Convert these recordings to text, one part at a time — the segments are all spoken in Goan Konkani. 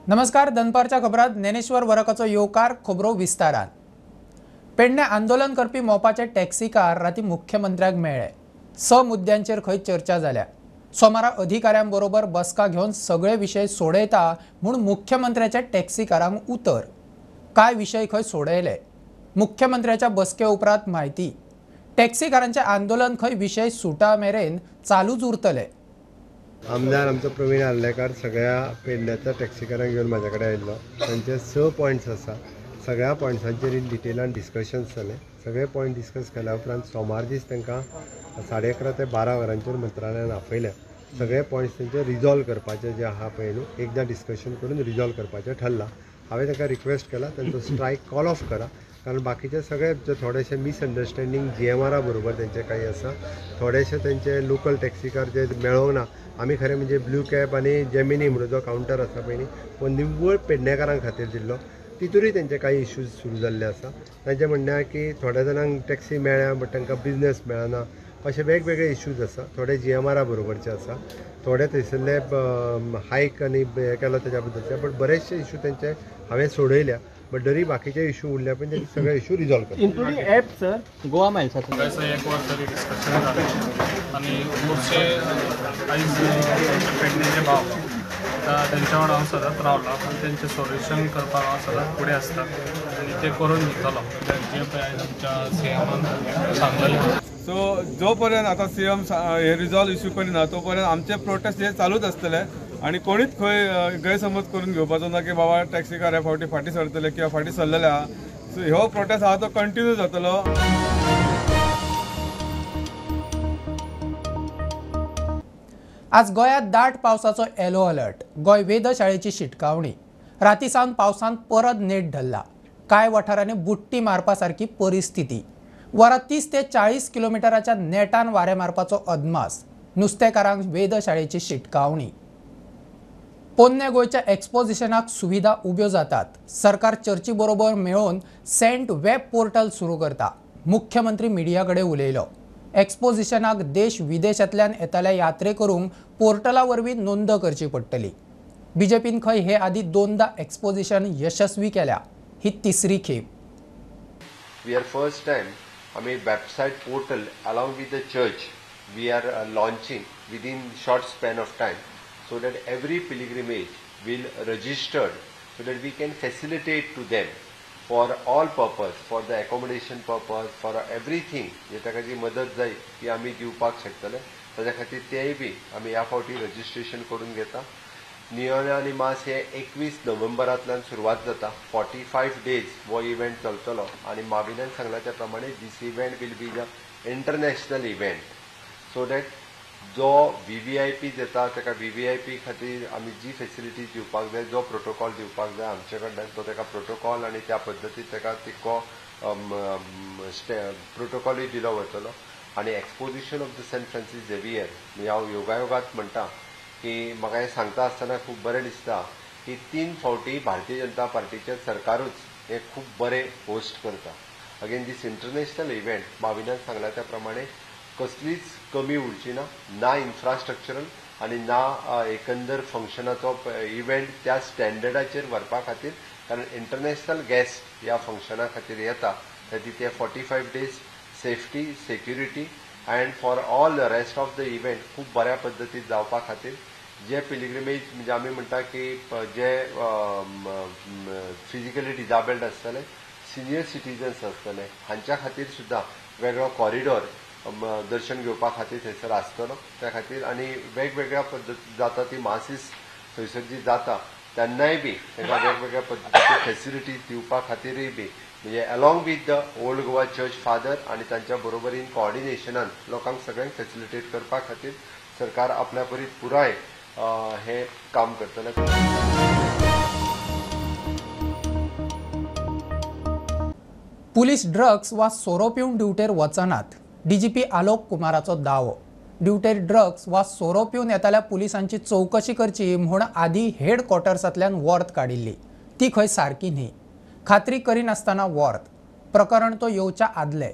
नमस्कार, दनपारच्या खबरात ज्ञानेश्वर वरकाचो येवकार. खबरो विस्तारान. पेडणे आंदोलन करपी मोपाचे टॅक्सीकार राती मुख्यमंत्र्याक मेळ्ळे. 6 मुद्द्यांचेर खंय चर्चा जाल्या. सोमारा अधिकाऱ्यांबरोबर बसका घेवन सगळे विशय सोडयता म्हूण मुख्यमंत्र्याच्या टॅक्सीकारांक उतर. काय विशय खंय सोडयले मुख्यमंत्र्याच्या बसके उपरांत म्हायती. टॅक्सीकारांचे आंदोलन खंय विशय सुटा मेरेन चालूच उरतले. आमदार आमचो प्रवीण आर्लेकार सगळ्या पेडण्याच्या टॅक्सीकारांक घेवन म्हाज्या कडेन आयिल्लो. तांचे 6 पॉयंट्स आसा. सगळ्या पॉयंट्सांचेर इन डिटेलान डिस्कशन्स जालें. सगळे पॉयंट डिस्कस केल्या उपरांत सोमार दीस तांकां 11:30 ते 12 वरांचेर मंत्रालयान आपयल्या. सगळे पॉयंट्स तांचे रिजॉल्व करपाचे जे आहा पळय न्हू, एकदां डिस्कशन करून रिजॉल्व करपाचें ठरलां. हांवें तांकां रिक्वेस्ट केला तांचो स्ट्रायक कॉल ऑफ करा, कारण बाकीचे सगळे जे थोडेशे मिसअंडरस्टँडींग जीएमआरा बरोबर तेंचे काही आसा, थोडेशे तेंचे लोकल टॅक्सीकार जे मेळोंक ना. आमी खरें म्हणजे ब्लू कॅब आनी जेमिनी म्हणून जो कावंटर आसा पळय न्ही, हो निव्वळ पेडणेकारां खातीर दिल्लो. तितूरय तेंचे काही इश्यूज सुरू जाल्ले आसा. तांचें म्हणणें आहा की थोड्या जाणांक टॅक्सी मेळ्ळ्या बट तांकां बिजनेस मेळना, अशे वेगवेगळे इश्यूज आसा. थोडे जीएमआरा बरोबरचे आसा, थोडे थंयसरले हायक आनी हें केला तेज्या बद्दलचे, बट बरेचशे इश्यू तेंचे हांवें सोडयल्या. बट तरी बाकीचे इश्यू उरल्या पण ते सगळे इश्यू रिजॉल्व करता. Including app sir Goa Miles एक वर तरी डिस्कशन जालें आनी खुबशे आयज पेडणेचे भाव तेंच्या वांगडा हांव सदांच रावला, पण तेंचें सोल्युशन करपाक हांव सदांच फुडें आसता आनी तें करून दितलो जें पळय आयज आमच्या सीएमान सांगलेलें. सो जो पर्यंत आतां सीएम हे रिजॉल्व इश्यू करिना तो पर्यंत आमचे प्रोटेस्ट हे चालूच आसतले आनी कोणीच खंय गैरसमज करून घेवपाचो ना की बाबा टॅक्सीकार हे फावटी फाटीं सरतले किंवा फाटीं सरलेले आहा. सो हो प्रोटेस्ट आहा तो कंटिन्यू जातलो. आज गोंयांत दाट पावसाचो येलो अलर्ट. गोंय वेधशाळेची शिटकावणी. राती सावन पावसान परत नेट धरला. कांय वाठारांनी बुडटी मारपा सारकी परिस्थिती. वरां 30 ते 40 किलोमिटराच्या नेटान वारें मारपाचो अदमास. नुस्तेकारांक वेधशाळेची शिटकावणी. पोन्ने गोंयच्या एक्सपोजिशनाक सुविधा उब्यो जातात. सरकार चर्ची बरोबर मेळोवन सेंट वेब पोर्टल सुरू करता. मुख्यमंत्री मिडिया कडेन उलयलो. एक्सपोजिशनाक देश विदेशांतल्यान येतल्या यात्रेकरूंक पोर्टला वरवीं नोंद करची पडटली. बीजेपीन खंय हे आदीं 2दा एक्सपोजिशन यशस्वी केल्या. ही तिसरी खेप. We are first time आमी website portal along with the church we are launching within short span of time, so that every pilgrimage will registered, so that we can facilitate to them for all purpose, for the accommodation purpose, for everything. जे ताका जी मदत जाय ती आमी दिवपाक शकतले. ताज्या खातीर तेय बी आमी ह्या फावटी रजिस्ट्रेशन करून घेता. नियोना आनी मास हे 21 नोव्हेंबरांतल्यान सुरवात जाता. 45 डेज हो इव्हेंट चलतलो आनी माविनान सांगला त्या प्रमाणे this event will be the international event, so that जो VVIP येता ताका VVIP खातीर आमी जी फेसिलिटीज दिवपाक जाय, जो प्रोटोकॉल दिवपाक जाय आमचे कडल्यान, तो ताका प्रोटोकॉल आनी त्या पद्दतीन ताका तितको प्रोटोकॉलूय दिलो वतलो. आनी exposition of the Saint Francis Xavier, म्हणजे हांव योगायोगात म्हणटा की म्हाका हें सांगता आसतना खूब बरें दिसता की 3 फावटी भारतीय जनता पार्टीचें सरकारूच हें खूब बरें होस्ट करता. अगेन दीस इंटरनॅशनल इव्हेंट माविनान सांगला त्या प्रमाणे कसलीच कमी उरची ना, ना इन्फ्रास्ट्रक्चरल आनी ना एकंदर फंक्शनाचो इव्हेंट त्या स्टँडर्डाचेर व्हरपा खातीर, कारण इंटरनॅशनल गेस्ट ह्या फंक्शना खातीर येता. खातीर ते 45 days safety, security and for all the rest of the event खूब बऱ्या पद्दतीन जावपा खातीर जे पिलिग्रिमेज म्हणजे आमी म्हणटा की जे फिजिकली डिजाबल्ड आसतले, सिनियर सिटीजन्स आसतले, हांच्या खातीर सुद्दां वेगळो कॉरिडॉर दर्शन घेवपा खातीर थंयसर आसतलो. त्या खातीर आनी वेगवेगळ्या पद्दती जाता ती मासीस थंयसर जी जाता तेन्नाय बी तांकां वेगवेगळ्या पद्दतीच्यो फेसिलिटीज दिवपा खातीरूय बी म्हणजे along with the old Goa church father आनी तांच्या बरोबरीन कोऑर्डिनेशनान लोकांक सगळ्यांक फेसिलिटेट करपा खातीर सरकार आपल्या परीत पुराय हें काम करतलें. पुलीस ड्रग्स वा सोरो पिवन ड्युटेर वचनात. डीजीपी आलोक कुमाराचो दावो. ड्युटेर ड्रग्स वा सोरो पिवन येताल्या पुलिसांची चवकशी करची म्हूण आदी हेड क्वॉर्टर्सांतल्यान वॉर्त काडिल्ली. ती खंय सारकी न्ही. खात्री करिनासतना वॉर्त. प्रकरण तो येवच्या आदले.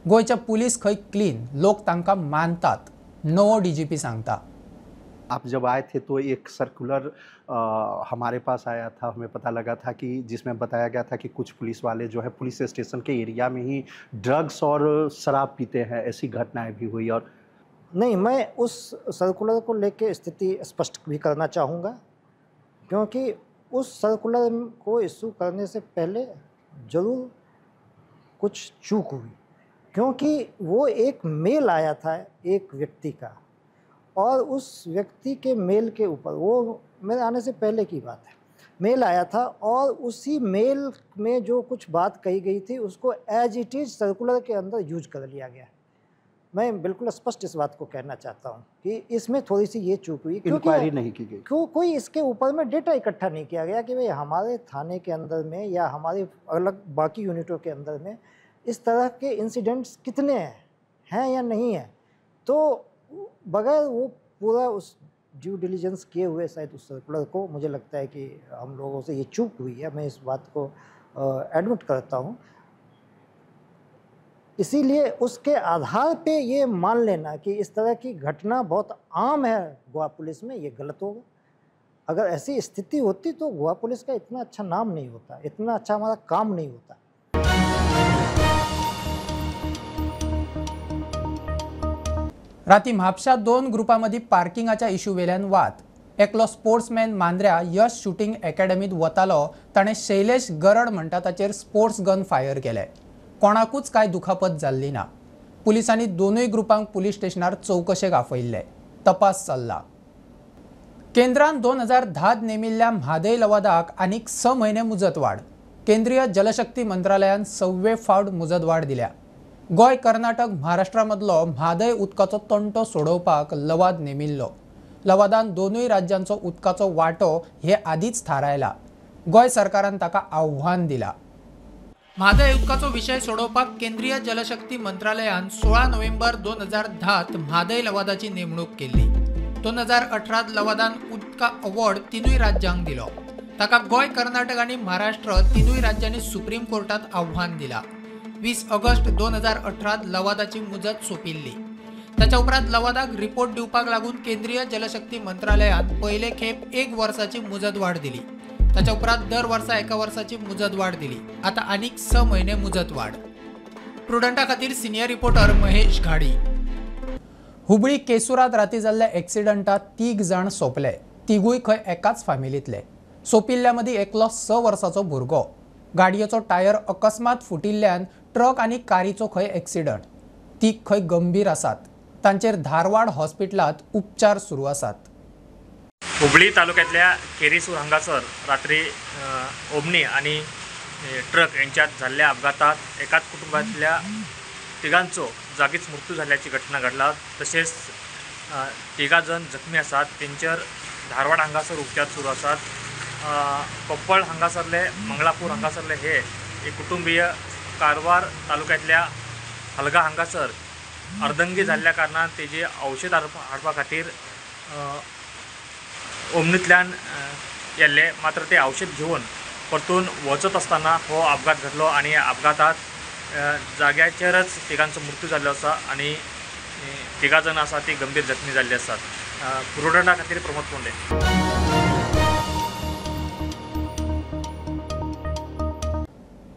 गोंयचे पुलीस खंय क्लीन, लोक तांकां मानतात, नवो डीजीपी सांगता. आप जब आए थे तो एक सर्कुलर हमारे पास आया था, हमें पता लगा था कि जिसमें बताया गया था कि कुछ पुलिस वाले जो है पुलिस स्टेशन के एरिया में ही ड्रग्स और शराब पीते हैं, ऐसी घटनाएं भी हुई। और नहीं, मैं उस सर्कुलर को लेके स्थिति स्पष्ट भी करना चाहूँगा, क्योंकि उस सर्कुलर को इशू करने से पहले ज़रूर कुछ चूक हुई, क्योंकि वो एक मेल आया था एक व्यक्ति का, और उस व्यक्ति के मेल के ऊपर, वो मेरे आने से पहले की बात है, मेल आया था और उसी मेल में जो कुछ बात कही गई थी उसको एज it is circular के अंदर यूज कर लिया गया। मैं बिल्कुल स्पष्ट इस बात को कहना चाहता हूँ कि इसमें थोड़ी सी ये चूक हुई, इंक्वायरी नहीं की गई, क्यों कोई इसके ऊपर में डेटा इकट्ठा नहीं किया गया कि भाई हमारे थाने के अंदर में या हमारे अलग बाकी यूनिटों के अंदर में इस तरह के इंसिडेंट्स कितने हैं या नहीं हैं। तो बगैर वो पूरा उस ड्यू डिलीजेंस किए हुए शायद उस सर्कुलर को, मुझे लगता है कि हम लोगों से ये चूक हुई है, मैं इस बात को एडमिट करता हूँ। इसीलिए उसके आधार पे ये मान लेना कि इस तरह की घटना बहुत आम है गोवा पुलिस में, ये गलत होगा। अगर ऐसी स्थिति होती तो गोवा पुलिस का इतना अच्छा नाम नहीं होता, इतना अच्छा हमारा काम नहीं होता। राती म्हापशा दोन ग्रुपां मदीं पार्किंगाच्या इश्यू वेल्यान वाद। एकलो स्पोर्ट्समॅन मांद्र्या यश शूटिंग एकेडमींत वतालो, ताणें शैलेश गरड म्हणटा ताचेर स्पोर्ट्स गन फायर केले। कोणाकूच कांय दुखापत जाल्ली ना। पुलिसांनी दोनूय ग्रुपांक पुलीस स्टेशनार चवकशेक आपयिल्ले। तपास चल्ला। केंद्रान 2010 नेमिल्ल्या म्हादय लवादाक आनीक 6 म्हयने मुजतवाड। केंद्रीय जलशक्ती मंत्रालयान 6वे फावट मुजतवाड दिल्या। गोंय, कर्नाटक, महाराष्ट्रा मदलो म्हादय उदकाचो तंटो सोडोवपाक लवाद नेमिल्लो। लवादान दोनूय राज्यांचो उदकाचो वांटो हे आदींच थारायला। गोंय सरकारान ताका आव्हान दिला। म्हादय उदकाचो विशय सोडोवपाक केंद्रीय जलशक्ती मंत्रालयान 16 नोव्हेंबर 2010 म्हादय लवादाची नेमणूक केल्ली। 2018 लवादान उदका अवॉर्ड तिनूय राज्यांक दिलो। ताका गोंय, कर्नाटक आनी महाराष्ट्र तिनूय राज्यांनी सुप्रीम कोर्टात आव्हान दिला। 20 ऑगस्ट 2018 लवादाची मुजत सोंपिल्ली। ताच्या उपरांत लवादाक रिपोर्ट दिवपाक लागून केंद्रीय जलशक्ती मंत्रालयान पयले खेप 1 वर्साची मुजतवाड दिली। ताच्या उपरांत दर वर्सा 1 वर्साची मुजतवाड दिली। आतां आनीक 6 म्हयने मुजतवाड। प्रुडंटा खातीर सिनियर रिपोर्टर महेश घाडी। हुबळी केसूरात राती जाल्ल्या एक्सिडंटात 3 जाण सोंपले। तिगूय खंय एकाच फामिलींतले। सोंपिल्ल्या मदीं एकलो 6 वर्साचो भुरगो। गाडयेचो टायर अकस्मात फुटिल्ल्यान ट्रक आनी कारीचो खंय एक्सिडंट। तीग खंय गंभीर आसात। तांचेर धारवाड हॉस्पिटलांत उपचार सुरू आसात। हुबळी तालुक्यातल्या केरीसूर हांगासर रात्री ओमनी आनी ट्रक यांच्यात झालेल्या अपघातात एकाच कुटुंबातल्या तिघांचो जागीच मृत्यू झाल्याची घटना घडला। तसेच 3 जण जखमी आसात, तेंचेर धारवाड हांगासर उपचार सुरू आसात। कोप्पळ हांगासरले, मंगळापूर हांगासरले हे एक कुटुंबीय कारवार तालुक्यातल्या हलगा हांगासर अर्दंगी जाल्ल्या कारणान तेजे औषध हाडपा खातीर ओमनींतल्यान गेल्ले, मात्र ते औषध घेवन परतून वचत आसतना हो अपघात घडलो आनी अपघातात जाग्याचेरच तिगांचो मृत्यू जाल्लो आसा आनी 3 जाण आसा ती गंभीर जखमी जाल्ली आसात। प्रुडंटा खातीर प्रमोद कोंडे।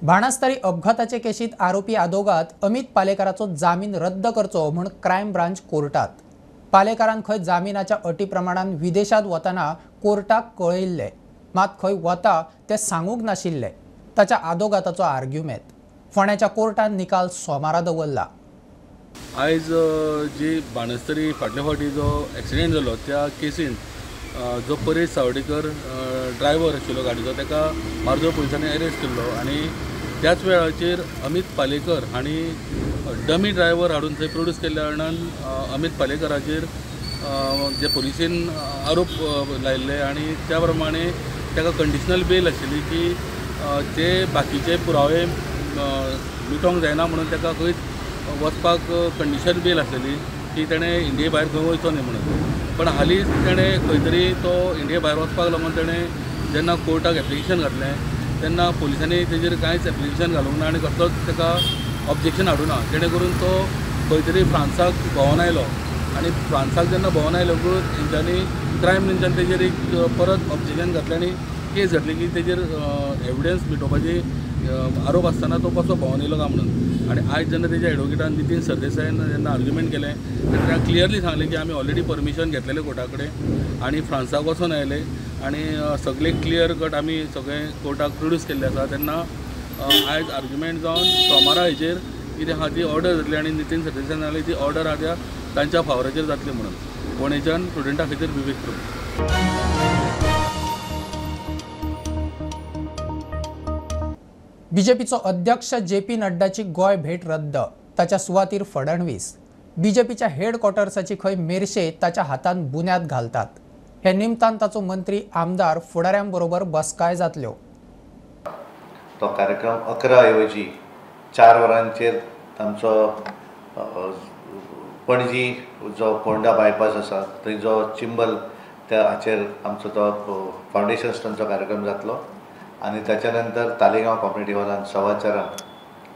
बाणस्तारी अपघाताचे केशीत आरोपी आदोगात अमित पालेकाराचो जामीन रद्द करचो म्हूण क्रायम ब्रांच कोर्टात। पालेकारान खंय जामिनाच्या अटी प्रमाणान विदेशात वतना कोर्टाक कळयिल्ले, मात खंय वता ते सांगूंक नाशिल्ले। ताच्या आदोगाताचो आर्ग्युमेंत फोंड्याच्या कोर्टान निकाल सोमारा दवरला। आयज जी बाणस्तारी फाटल्या फावटी जो एक्सिडेंट जालो त्या केसीन जो परेश सावडेकर ड्रायव्हर आशिल्लो गाडयेचो ताका मार्दोळ पुलिसांनी अरेस्ट केल्लो आनी त्याच वेळाचेर अमित पालेकर हांणी डमी ड्रायव्हर हाडून थंय प्रोड्यूस केल्ल्या कारणान अमित पालेकराचेर जे पुलिसेन आरोप लायिल्ले आनी त्या प्रमाणे ताका कंडिशनल बेल आशिल्ली की ते बाकीचे पुरावे मिटोवंक जायना म्हणून ताका खंयच वचपाक कंडिशन बेल आसलेली की ताणें इंडिये भायर खंय वचचो न्हय म्हणून। पण हालींच ताणें खंय तरी तो इंडिये भायर वचपाक लागून ताणें जेन्ना कोर्टाक एप्लिकेशन घातलें तेन्ना पुलिसांनी तेजेर कांयच एप्लिकेशन घालूंक ना आनी कसलोच ताका ऑब्जेक्शन हाडूं ना, जेणे करून तो खंय तरी फ्रांसाक भोंवन आयलो आनी फ्रांसाक जेन्ना भोंवन आयलो तेंच्यांनी क्रायम ब्रांचान तेजेर एक परत ऑब्जेक्शन घातलें आनी केस घातली की तेजेर एविडन्स मिटोवपाची आरोप आसतना तो कसो भोंवन येयलो काय म्हणून. आनी आयज जेन्ना तेज्या एडवोकेटान नितीन सरदेसायान जेन्ना आर्ग्युमेंट केलें तेन्ना क्लियरली सांगलें की आमी ऑलरेडी परमिशन घेतलेलें कोर्टा कडेन आनी फ्रांसाक वचोन आयले आनी सगळे क्लियर कट आमी सगळे कोर्टाक प्रोड्यूस केल्ले आसा. तेन्ना आयज आर्ग्युमेंट जावन सोमारा हेजेर कितें आहा ती ऑर्डर जातली आनी नितीन सरदेसायान सांगलें ती ऑर्डर आहा त्या तांच्या फावराचेर जातली म्हणून. फोंडेच्यान प्रुडंटा खातीर विवेक प्रभू. बीजेपीचो अध्यक्ष जे पी नड्डाची गोंय भेट रद्द, ताच्या सुवातीर फडणवीस. बीजेपीच्या हेडक्वॉर्टर्साची खंय मेरशे ताच्या हातान बुन्याद घालतात. हे निमतान ताचो मंत्री आमदार फुडाऱ्यांबरोबर बसकाय जातल्यो. तो कार्यक्रम 11 ऐवजी 4 वरांचेर आमचो पणजी जो फोंडा बायपास आसा थंय जो चिंबल त्या हाचेर आमचो तो फावंडेशन स्टोनचो कार्यक्रम जातलो आनी ताच्या नंतर तालिगांव कम्युनिटी हॉलान 4:15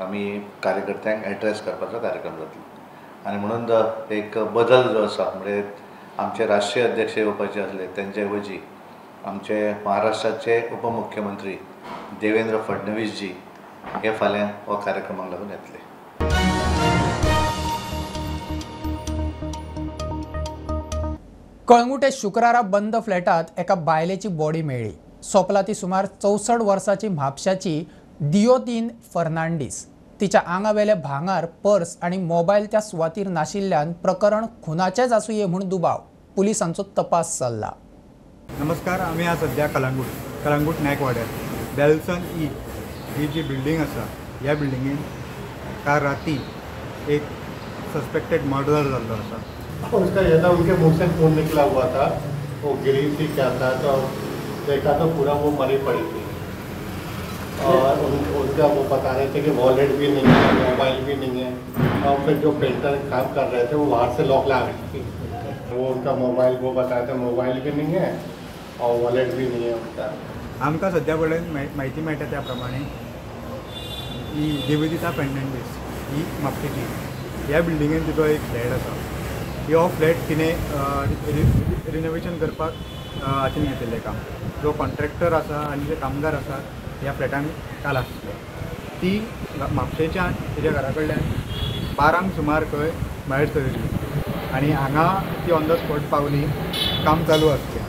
आमी कार्यकर्त्यांक एड्रेस करपाचो कार्यक्रम जातलो. आनी म्हणून एक बदल जो आसा म्हणजे आमचे राष्ट्रीय अध्यक्ष येवपाचे आसले तेंचे ऐवजी आमचे महाराष्ट्राचे उपमुख्यमंत्री देवेंद्र फडणवीस जी हे फाल्यां हो कार्यक्रमाक लागून येतले. कळंगुटे शुक्रारा बंद फ्लॅटात एका बायलेची बॉडी मेळ्ळी. सोंपला ती सुमार 64 वर्साची म्हापशाची दियोदीन फर्नांडीस. तिच्या आंगावेले भांगार, पर्स आनी मोबायल त्या सुवातीर नाशिल्ल्यान प्रकरण खुनाचेंच आसुये म्हूण दुबाव. पुलिसांचो तपास चल्ला. नमस्कार, आमी आज सद्या कळंगूट नायक वाड्यार बेल्सन ई ही जी बिल्डींग आसा ह्या बिल्डिंगेन काल राती एक सस्पेक्टेड मर्डर जाल्लो आसा. उसका यह था, उनके मुंह से खून निकला हुआ था, वो गिरी थी क्या था, तो देखा तो पूरा वो मरी पड़ी थी और उनका वो बता रहे थे कि वॉलेट भी नहीं है, मोबाइल भी नहीं है. और फिर जो पेंटर काम कर रहे थे वो बाहर से लॉक लगा रही थी, वो उनका मोबाइल वो बता रहे थे मोबाइल भी नहीं है और वॉलेट भी नहीं है उनका. आमकां सद्या कडेन म्हायती मेळटा त्या प्रमाणे ही देवदिता फर्नांडीस ही म्हापशेची ह्या बिल्डिंगेन तिचो एक फ्लॅट आसा. हो फ्लॅट तिणें रिनोवेशन करपाक हातीन घेतिल्लें काम. जो कॉन्ट्रॅक्टर आसा आनी जे कामगार आसा ह्या फ्लॅटान काल आसले ती म्हापशेच्यान तिच्या घरा कडल्यान 12 सुमार खंय भायर सरिल्ली आनी हांगा ती ऑन the spot पावली. काम चालू आसलें.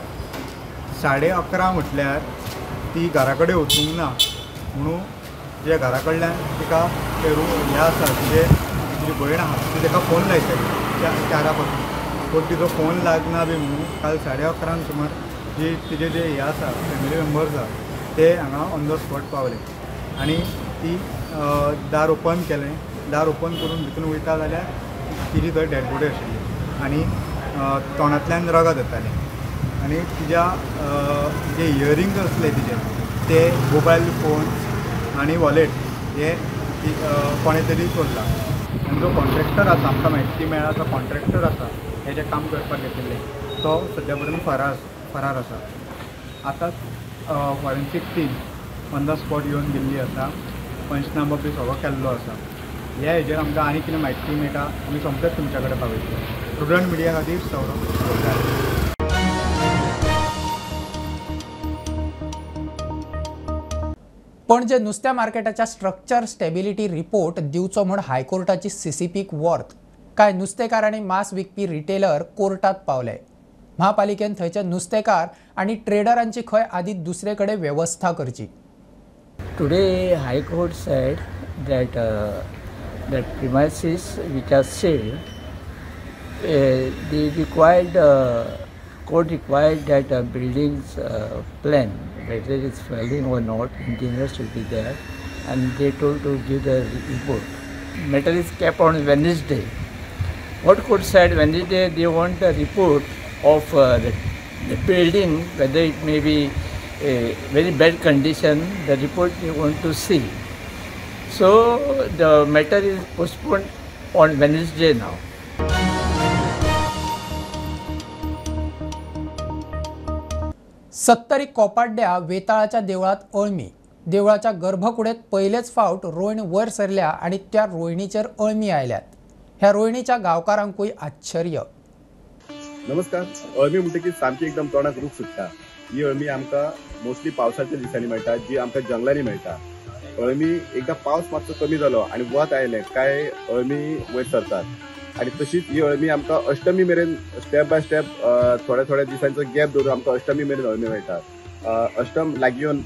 11:30 म्हटल्यार ती घरा कडेन वचूंक ना म्हणून तिच्या घरा कडल्यान तिका ते रूम हे आसा तिजे तिजी भयण आसा ती ताका फोन लायताली 4 पासून, पूण तिचो फोन लागना बी म्हणून काल 11:30 सुमार जी तिजे जे हे आसा फॅमिली मेंबर्स आसा ते हांगा ऑन the spot पावले आनी ती दार ओपन केलें. दार ओपन करून भितून वयता जाल्यार तिजी थंय डेड बॉडी आशिल्ली आनी तोंडांतल्यान रगत येतालें आनी तिज्या जे इयरिंग्स आसले तिजे ते मोबायल फोन आनी वॉलेट हे कोणें तरी चोरला. आनी जो कॉन्ट्रॅक्टर आसा, आमकां म्हायती मेळ्ळा जो कॉन्ट्रॅक्टर आसा हेजें काम करपाक घेतिल्लें तो सद्या पर्यंत फरार आसा. आतां forensic team on the spot येवन गेल्ली आसा, पंचनामो बी सगळो केल्लो आसा. ह्या हेजेर आमकां आनी कितें म्हायती मेळटा आमी सोमतेच तुमच्या कडेन पावयतले. प्रुडंट मिडिया खातीर सौरभ गावकर. पणजे नुस्त्या मार्केटाच्या स्ट्रक्चर स्टेबिलिटी रिपोर्ट दिवचो म्हूण हायकोर्टाची सीसीपीक वॉर्त. कांय नुस्तेकार आनी मांस विकपी रिटेलर कोर्टात पावले. महापालिकेन थंयचे नुस्तेकार आनी ट्रेडरांची खंय आदी दुसरे कडेन वेवस्था करची. Today High Court said that the premises which are sealed, they required court required that a building's plan, whether it's failing or not, engineers should be there, and they told to give the report. Matter is kept on Wednesday. What court said Wednesday, they want a report of the building, whether it may be a very bad condition, the report they want to see. So the matter is postponed on Wednesday now. Sattari कोपाड्ड्या वेताळाच्या देवळात अळमी. देवळाच्या गर्भकुडीत पयलेच फावट रोयण वयर सरल्या आनी त्या रोयणीचेर अळमी आयल्यात. ह्या रोयणीच्या गांवकारांकूय आश्चर्य. नमस्कार. अळमी म्हणटकीच सामकी एकदम तोंडाक रूच सुट्टा. ही अळमी आमकां मोस्टली पावसाच्या दिसांनी मेळटा, जी आमकां जंगलांनी मेळटा. अळमी एकदां पावस मातसो कमी जालो आनी वत आयलें काय अळमी वयर सरतात आनी तशीच ही अळमी आमकां अष्टमी मेरेन स्टेप बाय स्टेप थोड्या थोड्या दिसांचो गॅप दवरून आमकां अष्टमी मेरेन अळमी मेळटा. अष्टम लागीं येवन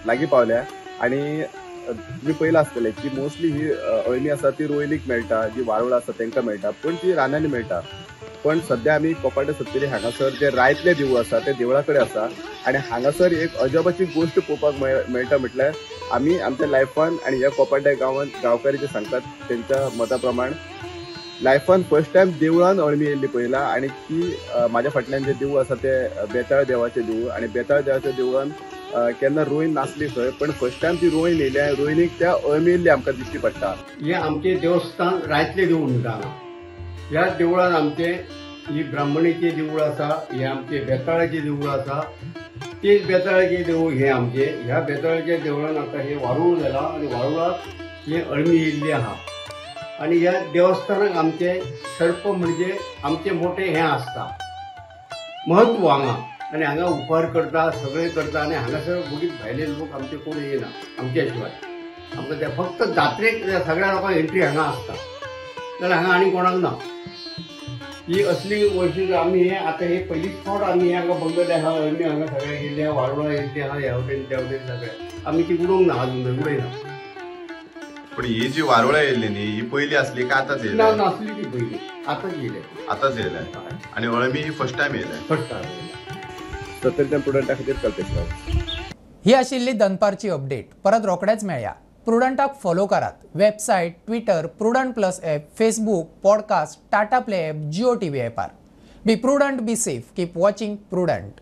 लागीं पावल्या आनी तुमी पयलां आसतलें की मोस्टली ही अळमी आसा ती रोयलीक मेळटा, जी वारुळ आसा तांकां मेळटा, पूण ती रानांनी मेळटा. पण सध्या आमी कोपाटे सत्तरी हांगासर जे रायतले देवूळ आसा ते देवळा कडेन आसा आनी हांगासर एक अजापाची गोश्ट पळोवपाक मेळटा. म्हटल्यार आमी आमच्या लायफान आनी ह्या कोपाटे गांवान गांवकारी जे सांगतात तेंच्या मता प्रमाण लायफान फर्स्ट टायम देवळान अळमी येयल्ली पळयला आनी ती म्हाज्या फाटल्यान जे देवूळ आसा ते बेताळ देवाचें देवूळ आनी बेताळ देवाच्या देवळान केन्ना रोयन नासली खंय, पण फर्स्ट टायम ती रोयन येयली आनी रोयनीक त्या अळमी येयल्ली आमकां दिश्टी पडटा. हें आमचें देवस्थान रायतलें देवूळ म्हणटा हांगा. ह्या देवळान आमचें ही ब्राह्मणीचें देवूळ आसा, हें आमचें बेताळाचें देवूळ आसा. तेच बेताळाचें देवूळ हें आमचें. ह्या बेताळाच्या देवळान आतां हें वारूळ जालां आनी वारुळाक हें अळमी येयल्ली आहा. आनी ह्या देवस्थानाक आमचें सर्प म्हणजे आमचें मोठें हें आसता म्हत्व हांगा. आनी हांगा उपहार करता, सगळें करता आनी हांगासर वगीत भायले लोक आमचे कोण येयना आमच्या शिवाय. आमकां ते फक्त जात्रेक सगळ्या लोकांक एंट्री हांगा आसता, जाल्यार हांगा आनी कोणाक ना. ही असली वैशिश्ट आमी हे आतां हे पयलीच फावट आमी हांगा बंगले आहा, अळमी हांगा सगळे गेल्ले आहा, वारुळां येयल्ली आहा, ह्या वटेन त्या वटेन सगळे आमी ती उडोवंक ना अजून, उडयना. पण ही जी वारुळां येयल्ली न्ही ही पयली आसली काय आतांच येयल्या? ना, नासली ती पयली, आतांच येयल्या. आतांच येयल्या आनी अळमी ही फर्स्ट टायम येयल्या. फर्स्ट टायम येयल्या. सत्तरीच्यान प्रुडंटा खातीर कल्पेश राव. ही आशिल्ली दनपारची अपडेट. परत रोखडेच मेळया. प्रुडंटाक फॉलो करात. Website, Twitter, Prudent plus app, Facebook, podcast, Tata play app, Jio TV ॲपार. Be prudent, be safe, keep watching Prudent.